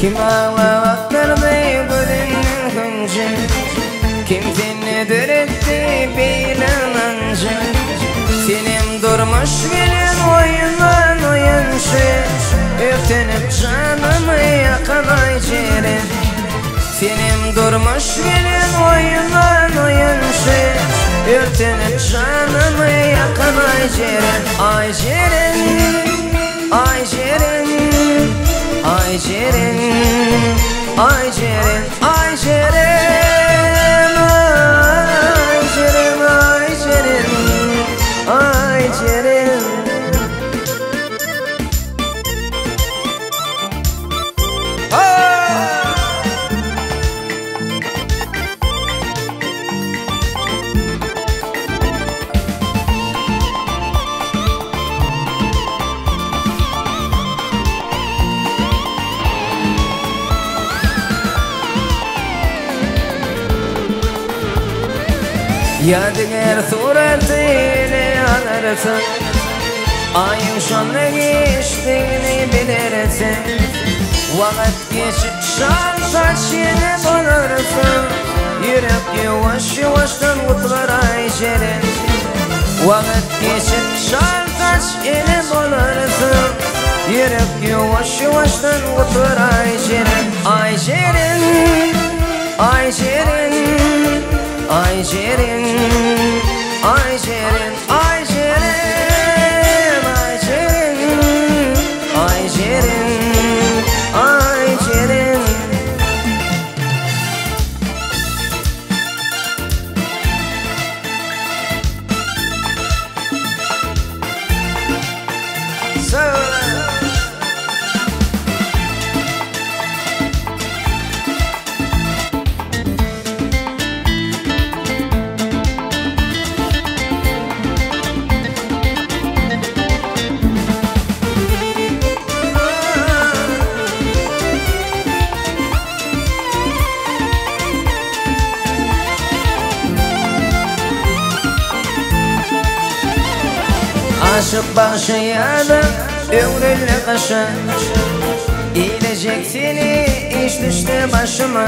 Kim aglap akdyrdy gözünden hünji? Kim seni döretdi beýle ynanjy? Senem durmuş bilen oýnan oýunçy, Örtenip janymy ýakan Aýjeren. Senem durmuş bilen oýnan oýunçy, Örtenip janymy ýakan Aýjeren. Aýjeren, Aýjeren, Aýjeren, Aýjeren, Aýjeren, Aýjeren, Aýjeren, Aýjeren. Ýadygär suraty ele alarsyň, Aýyň şonda geçdigini bilersiň. Wagt geçip şal saç ýene bolarsyň, Ýürek ýuwaş-ýuwaşdan gutlar Aýjeren. Wagt geçip şal saç ýene bolarsyň, Ýürek ýuwaş-ýuwaşdan gutlar Aýjeren. Aýjeren, Aýjeren, Aýjeren, Aýjeren, Aýjeren, Aýjeren, Aýjeren, Aýjeren. Aşyk bagşy ýa-da öwrüldi gyşa, Eýlejek seni iş düşdi başyma.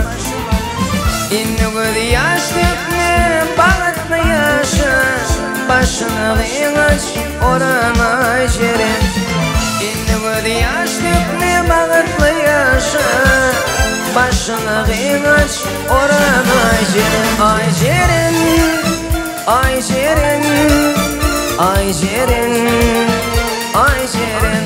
Indi göz ýaş dökme, bagtly ýaşa, Başyňa gyňaç oramaý jeren. Indi göz ýaş dökme, bagtly ýaşa, Başyňa gyňaç oramaý jeren. Aý jeren, Aý jeren, Aý jeren, Aý jeren.